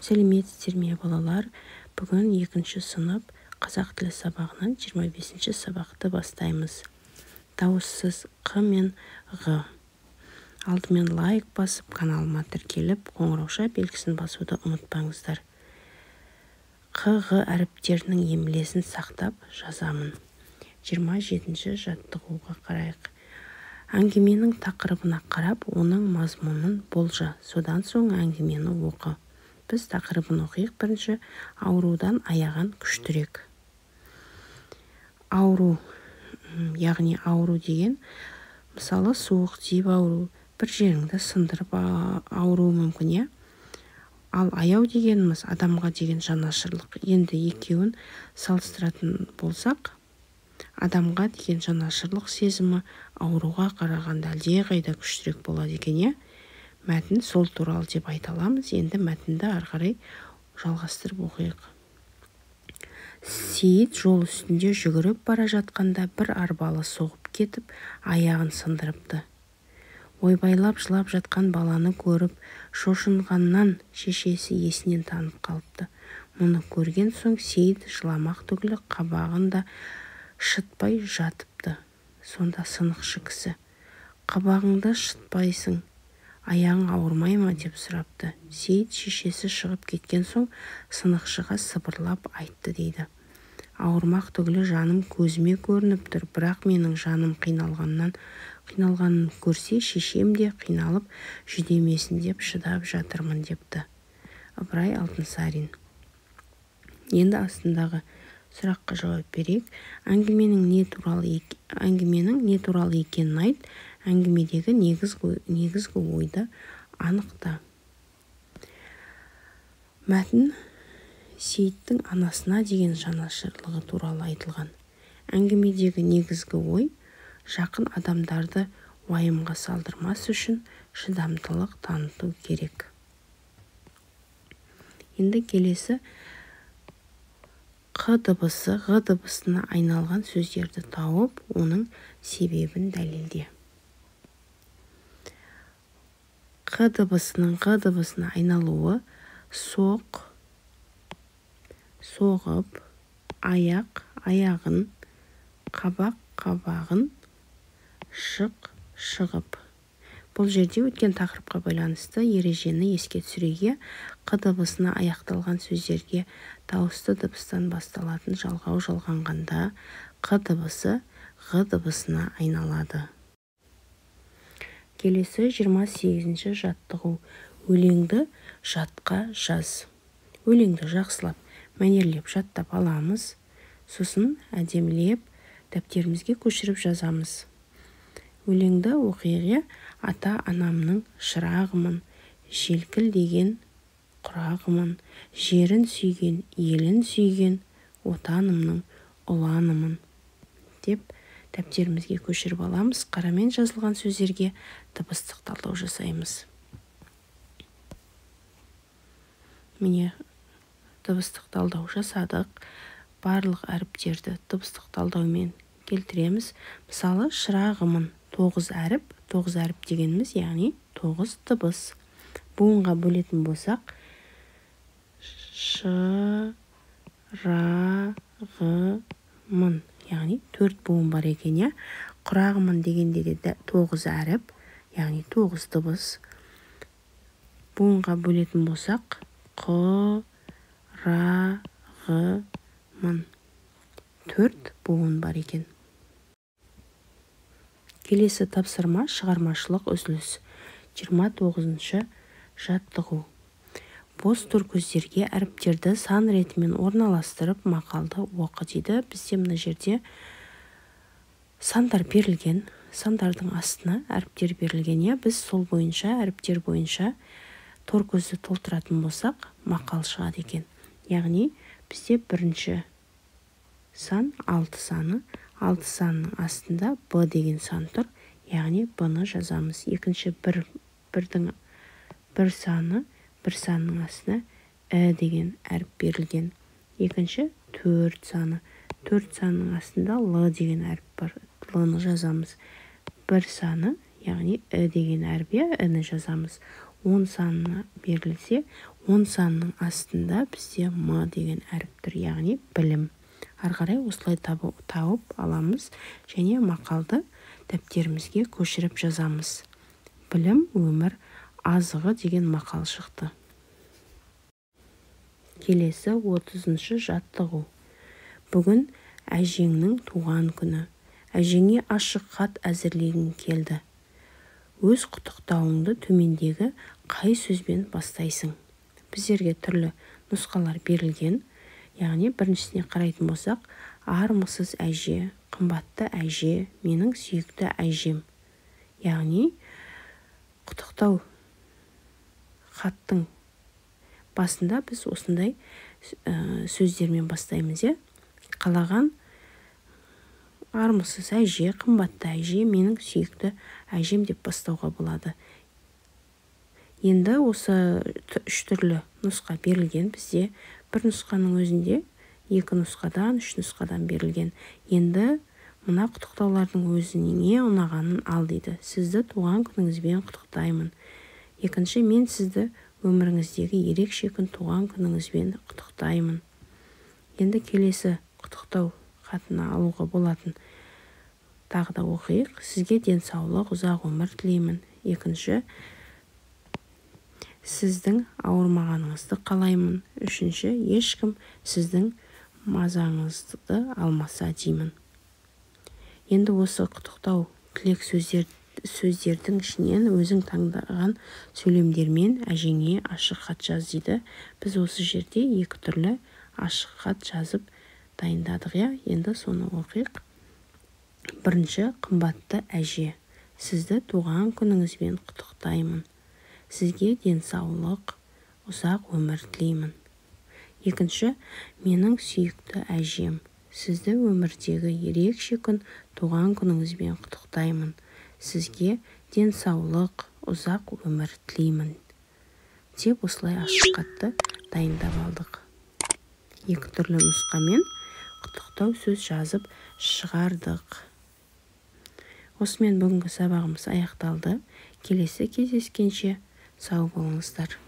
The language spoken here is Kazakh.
Сәлеметсіздер ме, балалар? Бүгін екінші сынып қазақ тілі сабағынан 25-ші сабақты бастаймыз. Дауыссыз қ мен ғ. Алдымен лайк басып, каналыма тіркеліп, қоңыраушa белгісін басуды ұмытпаңыздар. Қ, ғ әріптерінің емлесін сақтап жазамын. 27-ші жаттығуға қарайық. Әңгіменің тақырыбына қарап, оның мазмұнын болжа. Содан соң әңгімені оқы. Біз тақырыбын оқиық бірінші. Аурудан аяған күштірек. Ауру, яғни ауру деген, мысалы, суық тиіп ауру, бір жеріңді сындырып ауруы мүмкін, иә? Ал аяу дегеніміз адамға деген жанашырлық. Енді екеуін салыстыратын болсақ, адамға деген жанашырлық сезімі ауруға қарағанда әлдеқайда күштірек болады екен, иә? Мәтін сол туралы деп айта аламыз. Енді мәтінді ары қарай жалғастырып оқиық. Сейіт жол үстінде жүгіріп бара жатқанда бір арбалы соғып кетіп, аяғын сындырыпты. Ойбайлап жылап жатқан баланы көріп, шошынғаннан шешесі есінен танып қалыпты. Мұны көрген соң Сейіт жыламақ түгілі қабағын да шытпай жатыпты. Сонда сынықшы кісі: "Қабағыңды шытпайсың, аяғың ауырмай ма?" деп сұрапты. Сейіт шешесі шығып кеткен соң сынықшыға сыбырлап айтты дейді: "Ауырмақ түгілі жаным көзіме көрініп тұр, бірақ менің жаным қиналғанын көрсе, шешем де қиналып жүдемесін деп шыдап жатырмын" депті. Ыбырай Алтынсарин. Енді астындағы сұраққа жауап берейік. Әңгіменің не туралы екенін айт, әңгімедегі негізгі ойды анықта. Мәтін Сейіттің анасына деген жанашырлығы туралы айтылған. Әңгімедегі негізгі ой жақын адамдарды уайымға салдырмас үшін шыдамдылық таныту керек. Енді келесі қ дыбысы ғ дыбысына айналған сөздерді тауып, оның себебін дәлелде. Қ дыбысының ғ дыбысына айналуы соқ, соғып, аяқ, аяғын, қабақ, қабағын, шық, шығып. Бұл жерде өткен тақырыпқа байланысты ережені еске түсіруге, қ дыбысына аяқталған сөздерге дауысты дыбыстан басталатын жалғау жалғанғанда қ дыбысы ғ дыбысына айналады. Келесі 28-ші жаттығу. Өлеңді жатқа жаз. Өлеңді жақсылап мәнерлеп жаттап аламыз, сосын әдемілеп дәптерімізге көшіріп жазамыз. Өлеңді оқиық. Ата-анамның шырағымын, желкілдеген құрағымын, жерін сүйген, елін сүйген, отанымның ұланымын деп дәптерімізге көшіріп аламыз. Қарамен жазылған сөздерге дыбыстық талдау жасаймыз. Міне, дыбыстық талдау жасадық. Барлық әріптерді дыбыстық талдаумен келтіреміз. Мысалы, шырағымын 9 әріп, 9 әріп дегеніміз, яғни 9 дыбыс. Буынға бөлетін болсақ, ш, ра, ғы, мын, яғни 4 буын бар екен, иә? Құрағымын дегенде де 9 әріп, яғни 9 дыбыс. Буынға бөлетін болсақ, қ, ра, ғы, мын, 4 буын бар екен. Келесі тапсырма шығармашылық үзіліс. 29-шы жаттығу. Бос торкөздерге әріптерді сан ретімен орналастырып мақалды оқы дейді. Бізде мына жерде сандар берілген, сандардың астына әріптер берілген, иә? Біз сол бойынша, әріптер бойынша торкөзді толтыратын болсақ, мақал шығады екен. Яғни бізде бірінші сан 6 саны, 6 санның астында Б деген сан тұр, яғни Б-ны жазамыз. Екінші бір саны, бір санның астына Ә деген әріп берілген. Екінші 4 саны, 4 санның астында Л деген әріп бар, Л-ны жазамыз. Бір саны, яғни Ә деген әріп, иә, Ә-ні жазамыз. 10 санына берілсе, 10 санының астында бізде М деген әріп тұр, яғни білім. Ары қарай осылай тауып аламыз және мақалды дәптерімізге көшіріп жазамыз. Білім өмір азығы деген мақал шықты. Келесі 30-шы жаттығу. Бүгін әжеңнің туған күні. Әжеңе ашық хат әзірлегің келді. Өз құттықтауыңды төмендегі қай сөзбен бастайсың? Біздерге түрлі нұсқалар берілген. Яғни біріншісіне қарайтын болсақ, армысыз әже, қымбатты әже, менің сүйікті әжем. Яғни құттықтау хаттың басында біз осындай сөздермен бастаймыз, иә? Қалаған армысыз әже, қымбатты әже, менің сүйікті әжем деп бастауға болады. Енді осы үш түрлі нұсқа берілген бізде. Бір нұсқаның өзінде 2 нұсқадан, 3 нұсқадан берілген. Енді мына құттықтаулардың өзіне ұнағанын ал дейді. Сізді туған күніңізбен құттықтаймын. Екінші, мен сізді өміріңіздегі ерекше күн туған күніңізбен құттықтаймын. Енді келесі құттықтау хатына алуға болатын тағы да оқиық. Сізге денсаулық, ұзақ өмір тілеймін. Екінші, сіздің ауырмағаныңызды қалаймын. Үшінші, ешкім сіздің мазаңызды алмаса деймін. Енді осы құттықтау тілек сөздердің ішінен өзің таңдаған сөйлемдермен әжеңе ашық хат жаз дейді. Біз осы жерде 2 түрлі ашық хат жазып дайындадық, иә? Енді соны оқиық. Бірінші, қымбатты әже, сізді туған күніңізбен құттықтаймын. Сізге денсаулық, ұзақ өмір тілеймін. Екінші, менің сүйікті әжем, сізді өмірдегі ерекше күн туған күніңізбен құттықтаймын. Сізге денсаулық, ұзақ өмір тілеймін. Деп осылай ашық хатты дайындап алдық. 2 түрлі нұсқамен құттықтау сөз жазып шығардық. Осымен бүгінгі сабағымыз аяқталды. Келесі кездескенше сау болыңыздар.